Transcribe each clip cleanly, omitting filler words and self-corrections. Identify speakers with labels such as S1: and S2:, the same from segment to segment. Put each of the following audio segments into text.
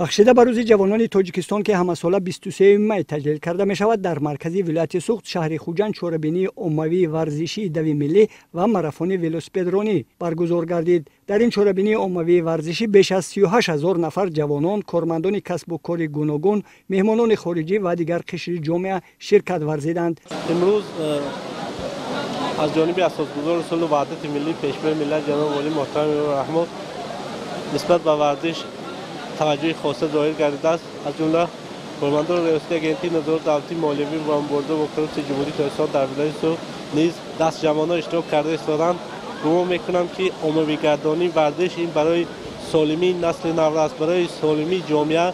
S1: Бахшида ба рӯзи ҷавонони Тоҷикистон, ки ҳамасола 23 май таҷлил карда мешавад, дар маркази вилояти Суғд, шаҳри Хуҷанд, чорабинии оммавии варзишии дави миллӣ ва марафони велосипедронӣ баргузор гардид. Дар ин чорабинии оммавии варзишӣ беш аз 38 ҳазор нафар ҷавонон, кормандони касбу кори гуногун, меҳмонони хориҷӣ ва дигар қишри ҷомеа ширкат варзиданд.
S2: Имрӯз аз ҷониби асосгузори сулҳу ваҳдати миллӣ, Пешвои миллат, ҷаноби олӣ муҳтарам Эмомалӣ Раҳмон нисбат ба варзиш таваҷҷӯҳи хоса зоҳир гардидааст. Аз ҷумла кормандони Риёсати Агентии назорати давлатии молиявӣ ва мубориза бо коррупсияи Ҷумҳурии Тоҷикистон дар вилояти Суғд низ дастҷамъона иштирок карда истоданд. Гумон мекунам, ки оммавигардонии варзиш ин барои солимии насли наврас, барои солимии ҷомеа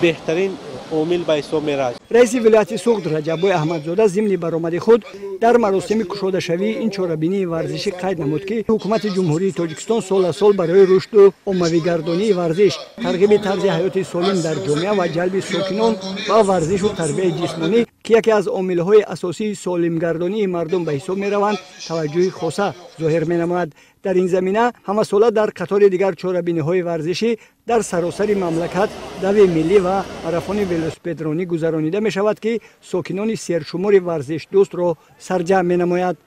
S2: беҳтарин омил ба ҳисоб меравад.
S1: Раиси вилояти Суғд Раҷаббой Аҳмадзода зимни баромади худ дар маросими кушодашавии ин чорабинии варзишӣ қайд намуд, ки ҳукумати Ҷумҳурии Тоҷикистон сол аз сол барои рушду оммавигардонии варзиш, тарғиби тарзи ҳаёти солим дар ҷомеа ва ҷалби сокинон ба варзишу тарбияи ҷисмонӣ, ки яке аз омилҳои асосии солимгардонии мардум ба ҳисоб мераванд, таваҷҷӯҳи хоса зоҳир менамояд. Дар ин замина ҳамасола дар қатори дигар чорабиниҳои варзишӣ дар саросари мамлакат дави миллӣ ва марафони велосипедронӣ гузаронида мешавад, ки сокинони сершумори варзишдӯстро сарҷамъ менамояд.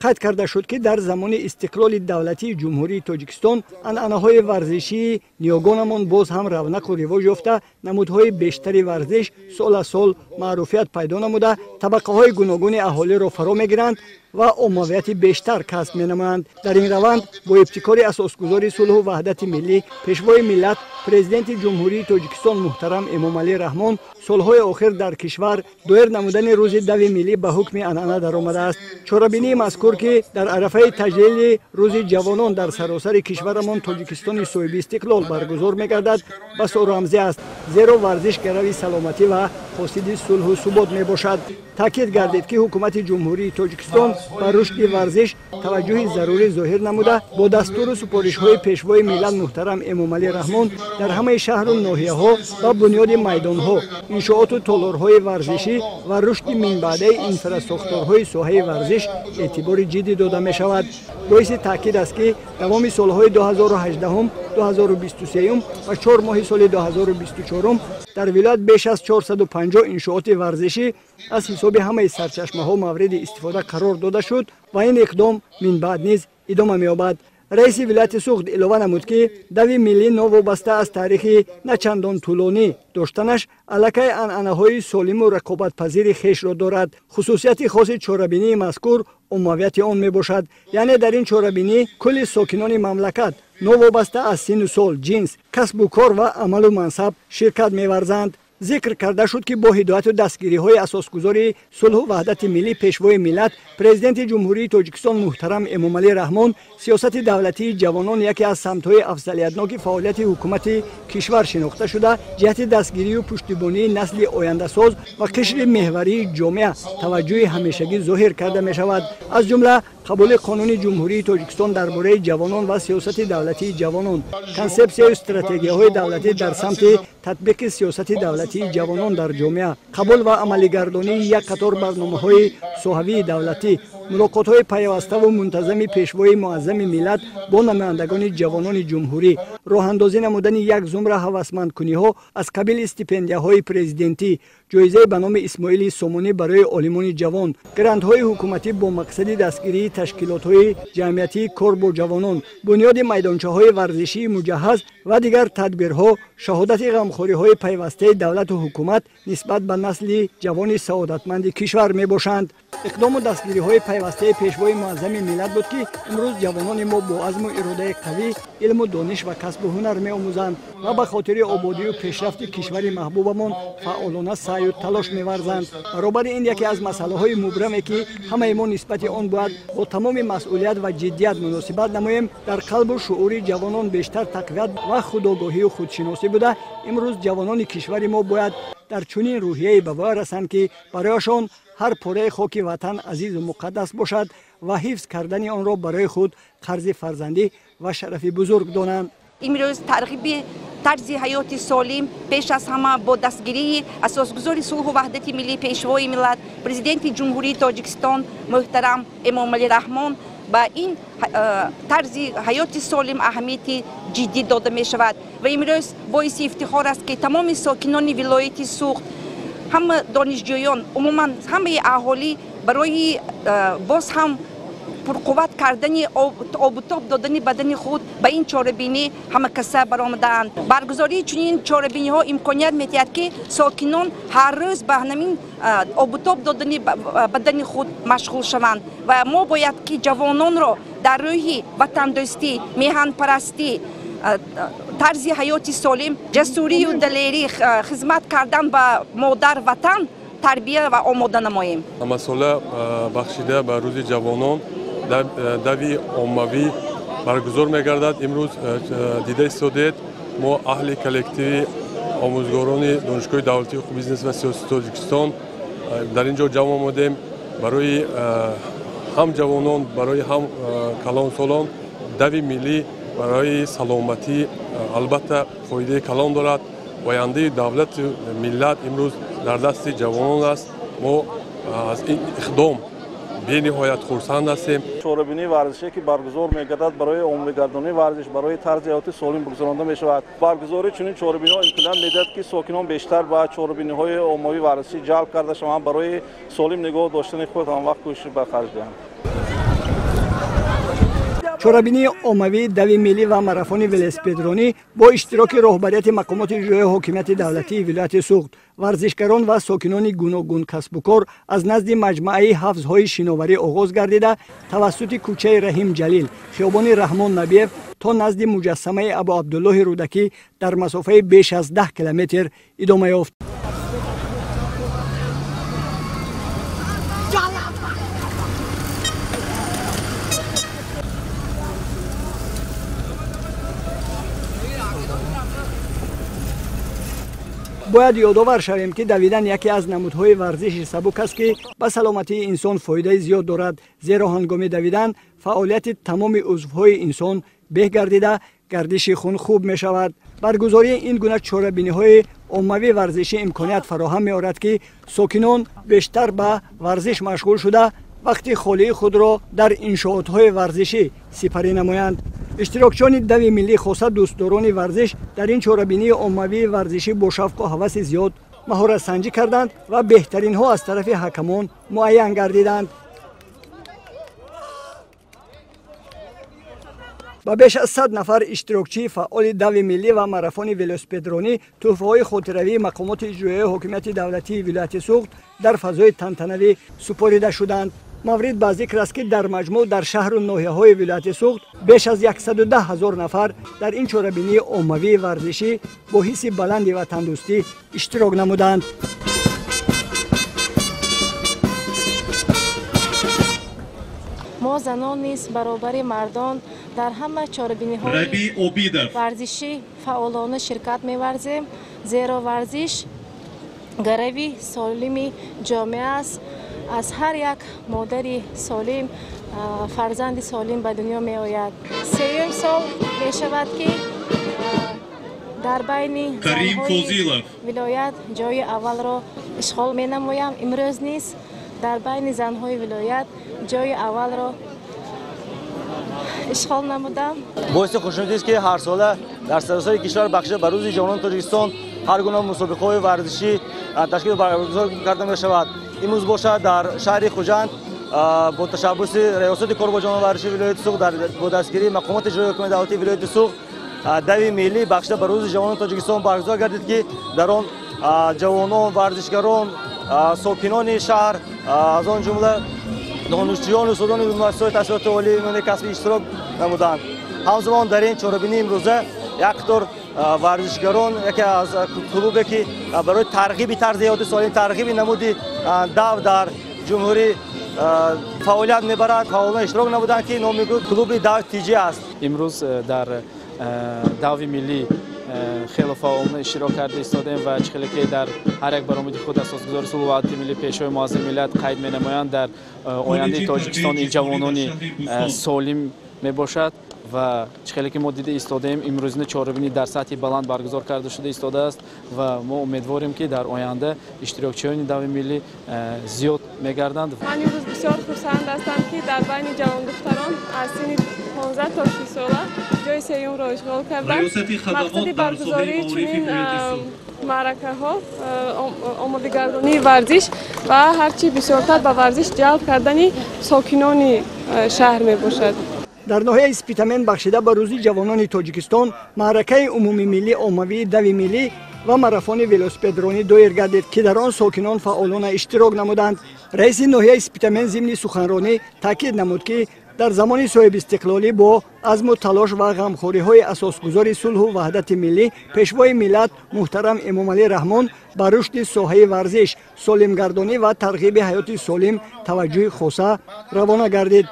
S1: Қайд карда шуд, ки дар замони истиқлоли давлатии Ҷумҳурии Тоҷикистон анъанаҳои варзишии ниёгонамон боз ҳам равнақу ривоҷ ёфта, намудҳои бештари варзиш сол аз сол маъруфият пайдо намуда, табақаҳои гуногуни аҳолиро фаро мегиранд ва оммавияти бештар касб менамоянд. Дар ин раванд бо ибтикори асосгузори сулҳу ваҳдати миллӣ, Пешвои миллат, Президенти Ҷумҳурии Тоҷикистон муҳтарам Эмомалӣ Раҳмон солҳои охир дар кишвар доир намудани рӯзи дави миллӣ ба ҳукми анъана даромадааст. Чорабинии мазкур, ки дар арафаи таҷлили рӯзи ҷавонон дар саросари кишварамон Тоҷикистони соҳибистиқлол баргузор мегардад, басо рамзӣ аст, зеро варзиш гарави саломатӣ ва қосиди сулҳу субот мебошад. Таъкид гардид, ки ҳукумати Ҷумҳурии Тоҷикистон ба рушди варзиш таваҷҷӯҳи зарурӣ зоҳир намуда, бо дастуру супоришҳои Пешвои миллат муҳтарам Эмомалӣ Раҳмон дар ҳамаи шаҳру ноҳияҳо ба бунёди майдонҳо, иншооту толорҳои варзишӣ ва рушди минбаъдаи инфрасохторҳои соҳаи варзиш эътибори ҷиддӣ дода мешавад. Боиси таъкид аст, ки давоми солҳои 2018, 2023 ва 4 моҳи соли 2024 дар вилоят беш аз 450 иншооти варзишӣ аз ҳисоби ҳамаи сарчашмаҳо мавриди истифода қарор дода шуд ва ин иқдом минбаъд низ идома меёбад. Раиси вилояти Суғд илова намуд, ки дави миллӣ новобаста аз таърихи начандон тӯлонӣ доштанаш аллакай анъанаҳои солиму рақобатпазири хешро дорад. Хусусияти хоси чорабинии мазкур оммавияти он мебошад, яъне дар ин чорабинӣ кулли сокинони мамлакат новобаста аз синну сол, ҷинс, касбу кор ва амалу мансаб ширкат меварзанд. Зикр карда шуд, ки бо ҳидояту дастгириҳои асосгузори сулҳу ваҳдати миллӣ, Пешвои миллат, Президенти Ҷумҳурии Тоҷикистон муҳтарам Эмомалӣ Раҳмон сиёсати давлатии ҷавонон яке аз самтҳои афзалиятноки фаъолияти ҳукумати кишвар шинохта шуда, ҷиҳати дастгирию пуштибонии насли ояндасоз ва қишри меҳварии ҷомеа таваҷҷӯҳи ҳамешагӣ зоҳир карда мешавад. Аз ҷумла қабули Қонуни Ҷумҳурии Тоҷикистон дар бораи ҷавонон ва сиёсати давлатии ҷавонон, консепсияю стратегияҳои давлатӣ дар самти татбиқи сиёсати давлатии ҷавонон дар ҷомеа, қабул ва амалигардонии як қатор барномаҳои соҳавии давлатӣ, мулоқотҳои пайваставу мунтазами Пешвои муаззами миллат бо намояндагони ҷавонони ҷумҳурӣ, роҳандозӣ намудани як зумра ҳавасмандкуниҳо аз қабили стипендияҳои президентӣ, ҷоизаи ба номи Исмоили Сомонӣ барои олимони ҷавон, грантҳои ҳукуматӣ бо мақсади дастгирии ташкилотҳои ҷамъиятии кор бо ҷавонон, бунёди майдончаҳои варзишии муҷаҳҳаз ва дигар тадбирҳо шаҳодати ғамхориҳои пайвастаи давлату ҳукумат нисбат ба насли ҷавони саодатманди кишвар мебошанд. Иқдому дастгириҳои пайвастаи Пешвои муаззами миллат буд, ки имрӯз ҷавонони мо бо азму иродаи қавӣ илму дониш ва касбу ҳунар меомӯзанд ва ба хотири ободию пешрафти кишвари маҳбубамон фаъолона саъю талош меварзанд. Баробари ин яке аз масъалаҳои мубраме, ки ҳамаи мо нисбати он бояд бо тамоми масъулият ва ҷиддият муносибат намоем, дар қалбу шуури ҷавонон бештар тақвият ва худогоҳию худшиносӣ буда, имрӯз ҷавонони кишвари мо бояд дар чунин рӯҳияе ба воя расанд, ки барояшон ҳар пораи хоки ватан азизу муқаддас бошад ва ҳифз кардани онро барои худ қарзи фарзандӣ ва шарафи бузург донанд.
S3: Имрӯз тарғиби тарзи ҳаёти солим пеш аз ҳама бо дастгирии асосгузори сулҳу ваҳдати миллӣ, Пешвои миллат, Президенти Ҷумҳурии Тоҷикистон муҳтарам Эмомалӣ Раҳмон Ба ин тарзи ҳаёти солим аҳамияти ҷиддӣ дода мешавад ва имрӯз боиси ифтихор аст, ки тамоми сокинони вилояти Суғд, ҳама донишҷӯён, умуман ҳамаи аҳолӣ барои боз ҳам пурқувват кардани обутоб додани бадани худ ба ин чорабинӣ ҳамакаса баромадаанд. Баргузории чунин чорабиниҳо имконият медиҳад, ки сокинон ҳар рӯз ба ҳамин обутоб додани бадани худ машғул шаванд ва мо бояд ки ҷавононро дар рӯҳи ватандӯстӣ, меҳанпарастӣ, тарзи ҳаёти солим, ҷасурию далерӣ, хизмат кардан ба модар ватан тарбия ва омода намоем.
S4: Ҳамасола бахшида ба рӯзи ҷавонон дави оммавӣ баргузор мегардад. Имрӯз дида истодед, мо аҳли коллективи омӯзгорони Донишгоҳи давлатии ҳуқуқ, бизнес ва сиёсати Тоҷикистон дар ин ҷо ҷамъ омадем барои ҳам ҷавонон, барои ҳам калонсолон. Дави миллӣ барои саломатӣ албатта фоидаи калон дорад. Ояндаи давлату миллат имрӯз дар дасти ҷавонон аст. Мо аз ин иқдом бениҳоят хурсанд ҳастем.
S5: Чорабинии варзише, ки баргузор мегардад, барои оммавигардонии варзиш, барои тарзи ҳаёти солим гузаронда мешавад. Баргузории чунин чорабиниҳо имконият медиҳад, ки сокинон бештар ба чорабиниҳои оммавии варзишӣ ҷалб карда шаванд, барои солим нигоҳ доштани худ ҳамвақт кӯшиш ба харҷ диҳанд.
S1: Чорабинии оммавии дави миллӣ ва марафони велосипедронӣ бо иштироки роҳбарияти мақомоти иҷроияи ҳокимияти давлатии вилояти Суғд, варзишгарон ва сокинони гуногун касбукор аз назди маҷмӯаи ҳавзҳои шиноварӣ оғоз гардида, тавассути кӯчаи Раҳим Ҷалил, хиёбони Раҳмон Набиев то назди муҷассамаи Абу Абдуллоҳи Рӯдакӣ дар масофаи беш аз 10 километр идома ёфт. Бояд ёдовар шавем, ки давидан яке аз намудҳои варзиши сабук аст, ки ба саломатии инсон фоидаи зиёд дорад, зеро ҳангоми давидан фаъолияти тамоми узвҳои инсон беҳ гардида, гардиши хун хуб мешавад. Баргузории ин гуна чорабиниҳои оммавии варзишӣ имконият фароҳам меорад, ки сокинон бештар ба варзиш машғул шуда, вақти холии худро дар иншоотҳои варзишӣ сипарӣ намоянд. Иштирокчиёни дави миллӣ, хоса дӯстдорони варзиш, дар ин чорабинии оммавии варзишӣ бо шавқу ҳаваси зиёд маҳоратсанҷӣ карданд ва беҳтаринҳо аз тарафи ҳакамон муайян гардиданд. Ба беш аз 100 нафар иштирокчии фаъоли дави миллӣ ва марафони велосипедронӣ тӯҳфаҳои хотиравии мақомоти иҷроияи ҳокимияти давлатии вилояти Суғд дар фазои тантанавӣ супорида шуданд. Маврид ба зикр аст, ки дар маҷмӯъ дар шаҳру ноҳияҳои вилояти Суғд беш аз 110 ҳазор нафар дар ин чорабинии оммавии варзишӣ бо ҳисси баланди ватандӯстӣ иштирок намуданд.
S6: Мо занон низ баробари мардон дар ҳама чорабиниҳои варзишӣ фаъолона ширкат меварзем, зеро варзиш гарави солими ҷомеа аст. Аз ҳар як модари солим фарзанди солим ба дунё меояд. Сеюм сол мешавад, ки дар байни занҳои вилоят ҷои аввалро ишғол менамоям. Имрӯз низ дар байни занҳои вилоят ҷои аввалро ишғол намудам.
S7: Боиси хушнудист, ки ҳарсола дар саросари кишвар бахшида ба рӯзи ҷавонони Тоҷикистон ҳар гуна мусобиқаҳои варзишӣ ташкил баргузор карда мешавад. Имрӯз бошад дар шаҳри Хуҷанд бо ташаббуси Раёсати кор бо ҷавонон варзиши вилояти Суғд бо дастгирии мақомоти иҷроияи ҳокимияти давлатии вилояти Суғд дави миллӣ бахшида ба рӯзи ҷавонони Тоҷикистон баргузор гардид, ки дар он ҷавонон, варзишгарон, сокинони шаҳр, аз он ҷумла донишҷӯён, устодони муассисаҳои таҳсилоти олии миёнаи касбӣ иштирок намуданд. Ҳамзамон дар ин чорабинии имрӯза як қатор варзишгарон, яке аз клубе, ки барои тарғиби тарзи ҳаёти солим, тарғиби намуди дав дар ҷумҳурӣ фаъолият мебарад, фаъолона иштирок намуданд, ки номи клуби дав тиҷӣ аст.
S8: Имрӯз дар дави миллӣ хеле фаъолона иштирок карда истодаем ва чӣ хеле ки дар ҳар як баромади худ асосгузори сулҳу ваҳдати миллӣ, Пешвои муаззами миллат қайд менамоянд, дар ояндаи Тоҷикистон ин ҷавонони солим мебошад ва чӣ хеле ки мо дида истодаем, имрӯзина чорабинӣ дар сатҳи баланд баргузор карда шуда истодааст ва мо умедворем, ки дар оянда иштирокчиёни дави миллӣ зиёд мегарданд.
S9: Ман имрӯз бисёр хурсанд ҳастам, ки дар байни ҷавондухтарон Аз синни 15 то 30 сола ҷои сеюмро ишғол кардам. Мақсади баргузории чунин маъракаҳо омодагардонии варзиш ва ҳарчи бисёртар ба варзиш ҷалб кардани сокинони шаҳр мебошад.
S1: Дар ноҳияи Спитамен бахшида ба рӯзи ҷавонони Тоҷикистон маъракаи умумимиллӣ оммавии дави миллӣ ва марафони велосипедронӣ доир гардид, ки дар он сокинон фаъолона иштирок намуданд. Раиси ноҳияи Спитамен зимни суханронӣ таъкид намуд, ки дар замони соҳибистиқлолӣ бо азму талош ва ғамхориҳои асосгузори сулҳу ваҳдати миллӣ пешвои миллат муҳтарам Эмомалӣ Раҳмон ба рушди соҳаи варзиш, солимгардонӣ ва тарғиби ҳаёти солим таваҷҷӯҳи хоса равона гардид.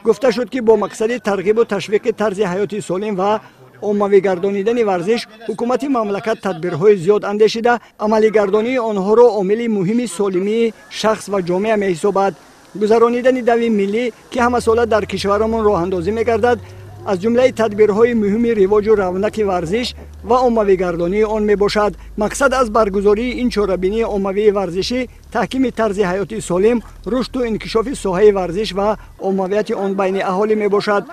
S1: Гуфта шуд, ки бо мақсади тарғибу ташвиқи тарзи ҳаёти солим ва оммавигардонидани варзиш ҳукумати мамлакат тадбирҳои зиёд андешида, амалигардонии онҳоро омили муҳими солимии шахс ва ҷомеа меҳисобад. Гузаронидани дави миллӣ, ки ҳамасола дар кишварамон роҳандозӣ мегардад, аз ҷумлаи тадбирҳои муҳими ривоҷу равнақи варзиш ва оммавигардонии он мебошад. Мақсад аз баргузории ин чорабинии оммавии варзишӣ таҳкими тарзи ҳаёти солим, рушду инкишофи соҳаи варзиш ва оммавияти он байни аҳолӣ мебошад.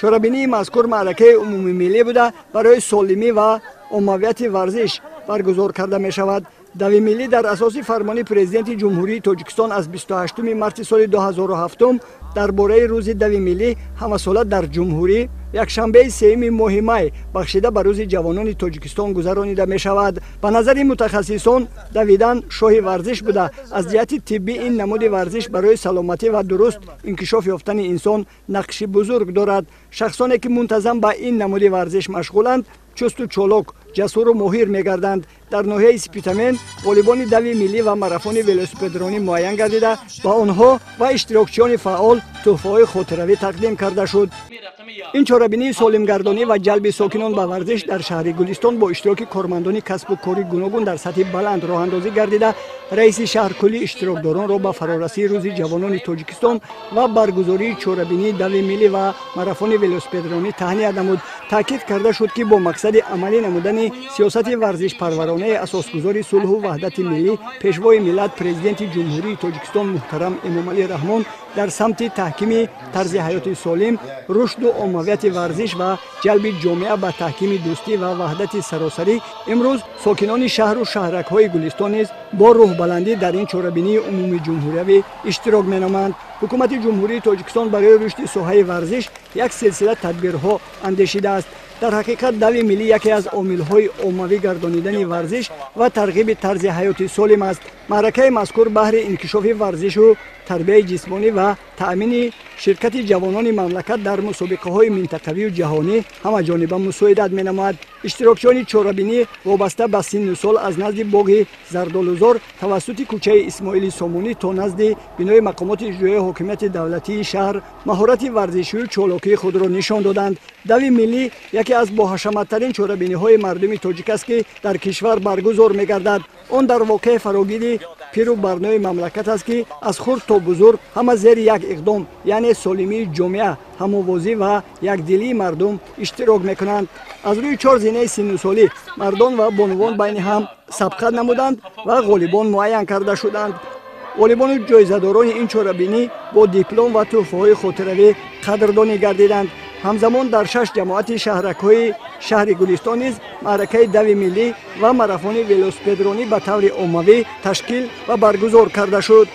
S1: Чорабинии мазкур маъракаи умумимиллӣ буда, барои солимӣ ва оммавияти варзиш баргузор карда мешавад. Дави миллӣ дар асоси фармони Президенти Ҷумҳурии Тоҷикистон аз 28 марти соли 2007 дар бораи рӯзи дави миллӣ ҳамасола дар ҷумҳурӣ якшанбеи 3 моҳи май бахшида ба рӯзи ҷавонони Тоҷикистон гузаронида мешавад. Ба назари мутахассисон, давидан шоҳи варзиш буда, аз ҷиҳати тиббӣ ин намуди варзиш барои саломатӣ ва дуруст инкишоф ёфтани инсон нақши бузург дорад. Шахсоне ки мунтазам ба ин намуди варзиш машғуланд, чусту чолок, ҷасуру моҳир мегарданд. Дар ноҳияи Спитамен ғолибони дави миллӣ ва марафони велосипедронӣ муайян гардида, ба онҳо ва иштирокчиёни фаъол тӯҳфаҳои хотиравӣ тақдим карда шуд. Ин чорабинии солимгардонӣ ва ҷалби сокинон ба варзиш дар шаҳри Гулистон бо иштироки кормандони касбу кори гуногун дар сатҳи баланд роҳандозӣ гардида, раиси шаҳркуллӣ иштирокдоронро ба фарорасии рӯзи ҷавонони Тоҷикистон ва баргузории чорабинии дави миллӣ ва марафони велосипедронӣ таҳният намуд. Таъкид карда шуд, ки бо мақсади амалӣ намудани сиёсати варзишпарваронаи асосгузори сулҳу ваҳдати миллӣ пешвои миллат Президенти Ҷумҳурии Тоҷикистон муҳтарам Эмомалӣ Раҳмон дар самти таҳкими тарзи ҳаёти солим, рушду оммавияти варзиш ва ҷалби ҷомеа ба таҳкими дӯстӣ ва ваҳдати саросарӣ имрӯз сокинони шаҳру шаҳракҳои Гулистон низ бо рӯҳбаландӣ дар ин чорабинии умумиҷумҳуриявӣ иштирок менамоянд. Ҳукумати Ҷумҳурии Тоҷикистон барои рушди соҳаи варзиш як силсила тадбирҳо андешидааст. Дар ҳақиқат дави миллӣ яке аз омилҳои оммавӣ гардонидани варзиш ва тарғиби тарзи ҳаёти солим аст. Маъракаи мазкур баҳри инкишофи варзишу тарбияи ҷисмонӣ ва таъмини ширкати ҷавонони мамлакат дар мусобиқаҳои минтақавию ҷаҳонӣ ҳамаҷониба мусоидат менамояд. Иштирокчиёни чорабинӣ вобаста ба синну сол аз назди боғи Зардолузор тавассути кӯчаи Исмоили Сомонӣ то назди бинои мақомоти иҷроияи ҳокимияти давлатии шаҳр маҳорати варзишию чолокии худро нишон доданд. Дави миллӣ яке аз боҳашаматтарин чорабиниҳои мардуми тоҷик аст, ки дар кишвар баргузор мегардад. Он дар воқеъ фарогири пиру барнои мамлакат аст, ки аз хурд то бузург ҳама зери як иқдом, яъне солимии ҷомеа, ҳамовозӣ ва якдилии мардум иштирок мекунанд. Аз рӯи 4 зинаи синнусолӣ мардон ва бонувон байни ҳам сабқат намуданд ва ғолибон муайян карда шуданд. Ғолибону ҷоизадорони ин чорабинӣ бо диплом ва тӯҳфаҳои хотиравӣ қадрдонӣ гардиданд. Ҳамзамон дар 6 ҷамоати шаҳракҳои шаҳри Гулистон низ маъракаи дави миллӣ ва марафони велосипедронӣ ба таври оммавӣ ташкил ва баргузор карда шуд.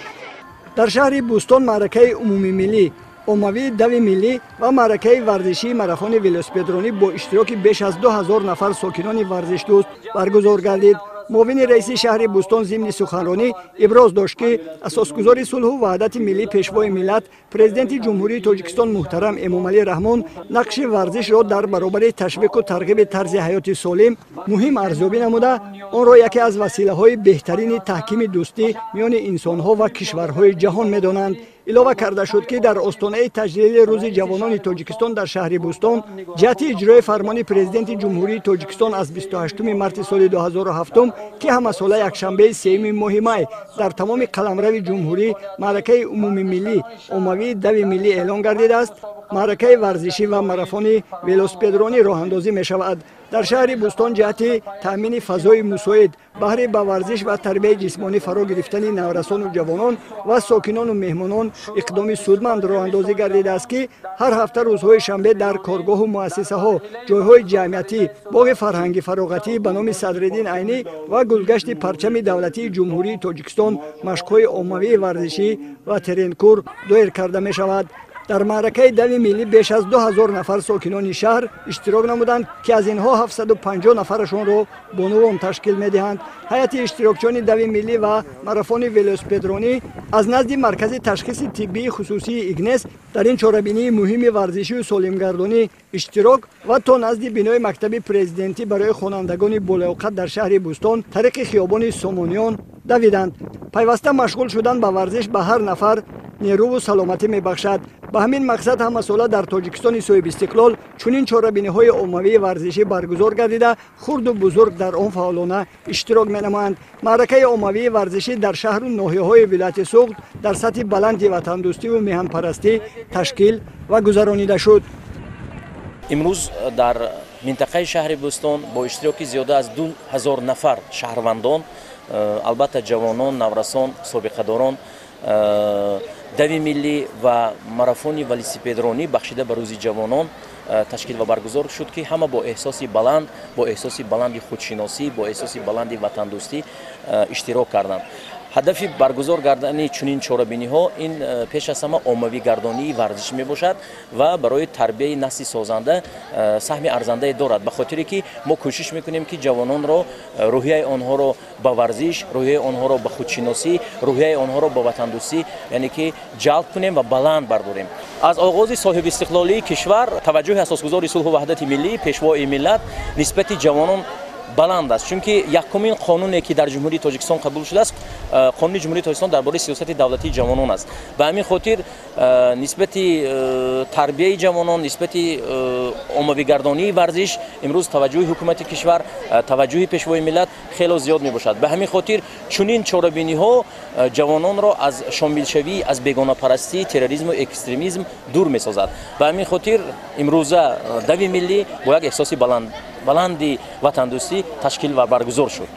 S1: Дар шаҳри Бӯстон маъракаи умумимиллӣ оммавии дави миллӣ ва маъракаи варзишии марафони велосипедронӣ бо иштироки беш аз 2000 нафар сокинони варзишдӯст баргузор гардид. Муовини раиси шаҳри Бӯстон зимни суханронӣ иброз дошт, ки асосгузори сулҳу ваҳдати миллӣ пешвои миллат Президенти Ҷумҳурии Тоҷикистон муҳтарам Эмомалӣ Раҳмон нақши варзишро дар баробари ташвиқу тарғиби тарзи ҳаёти солим муҳим арзёбӣ намуда, онро яке аз василаҳои беҳтарини таҳкими дӯстӣ миёни инсонҳо ва кишварҳои ҷаҳон медонанд. Илова карда шуд, ки дар остонаи таҷлили рӯзи ҷавонони Тоҷикистон дар шаҳри Бӯстон ҷиҳати иҷрои фармони Президенти Ҷумҳурии Тоҷикистон аз 28 марти соли 2007, ки ҳамасола якшанбеи 3 моҳи май дар тамоми қаламрави ҷумҳурӣ маъракаи умумимиллӣ оммавии дави миллӣ эълон гардидааст, маъракаи варзишӣ ва марафони велосипедронӣ роҳандозӣ мешавад. Дар шаҳри Бӯстон ҷиҳати таъмини фазои мусоид баҳри ба варзиш ва тарбияи ҷисмонӣ фаро гирифтани наврасону ҷавонон ва сокинону меҳмонон иқдоми судманд роҳандозӣ гардидааст, ки ҳар ҳафта рӯзҳои шанбе дар коргоҳу муассисаҳо, ҷойҳои ҷамъиятӣ, боғи фарҳанги фароғатӣ ба номи Садриддин Айнӣ ва гулгашти парчами давлатии Ҷумҳурии Тоҷикистон машқҳои оммавии варзишӣ ва теренкур доир карда мешавад. Дар маъракаи дави миллӣ беш аз 2000 нафар сокинони шаҳр иштирок намуданд, ки аз инҳо 750 нафарашонро бонувон ташкил медиҳанд. Ҳайати иштирокчиёни дави миллӣ ва марафони велосипедронӣ аз назди маркази ташхиси тиббии хусусии Игнес дар ин чорабинии муҳими варзишию солимгардонӣ иштирок ва то назди бинои мактаби президентӣ барои хонандагони болаёқат дар шаҳри Бӯстон тариқи хиёбони Сомониён давиданд. Пайваста машғул шудан ба варзиш ба ҳар нафар нерӯву саломатӣ мебахшад. Ба ҳамин мақсад ҳамасола дар Тоҷикистони соҳибистиқлол чунин чорабиниҳои оммавии варзишӣ баргузор гардида, хурду бузург дар он фаъолона иштирок менамоянд. Маъракаи оммавии варзишӣ дар шаҳру ноҳияҳои вилояти Суғд дар сатҳи баланди ватандӯстиву меҳанпарастӣ ташкил ва гузаронида шуд.
S10: Имрӯз дар минтақаи шаҳри Бӯстон бо иштироки зиёда аз 2000 нафар шаҳрвандон, албатта ҷавонон, наврасон, собиқадорон, дави миллӣ ва марафони велосипедронӣ бахшида ба рӯзи ҷавонон ташкил ва баргузор шуд, ки ҳама бо эҳсоси баланд, бо эҳсоси баланди худшиносӣ, бо эҳсоси баланди ватандӯстӣ иштирок карданд. Ҳадафи баргузор гардани чунин чорабиниҳо ин пеш аз ҳама оммавигардонии варзиш мебошад ва барои тарбияи насли созанда саҳми арзандае дорад, ба хотире ки мо кӯшиш мекунем, ки ҷавононро, рӯҳияи онҳоро ба варзиш, рӯҳияи онҳоро ба худшиносӣ, рӯҳияи онҳоро ба ватандӯстӣ, яъне ки ҷалб кунем ва баланд бардорем. Аз оғози соҳибистиқлолии кишвар таваҷҷӯҳи асосгузори сулҳу ваҳдати миллӣ, пешвои миллат нисбати ҷавонон баланд аст, чунки якумин қонуне ки дар Ҷумҳурии Тоҷикистон қабул шудааст, қонуни Ҷумҳурии Тоҷикистон дар бораи сиёсати давлатии ҷавонон аст. Ба ҳамин хотир нисбати тарбияи ҷавонон, нисбати оммавигардонии варзиш имрӯз таваҷҷӯҳи ҳукумати кишвар, таваҷҷӯҳи пешвои миллат хело зиёд мебошад. Ба ҳамин хотир чунин чорабиниҳо ҷавононро аз шомилшавӣ, аз бегонапарастӣ, терроризму экстремизм дур месозад. Ба ҳамин хотир имрӯза дави миллӣ бо як эҳсоси баланди ватандӯстӣ ташкил ва баргузор шуд.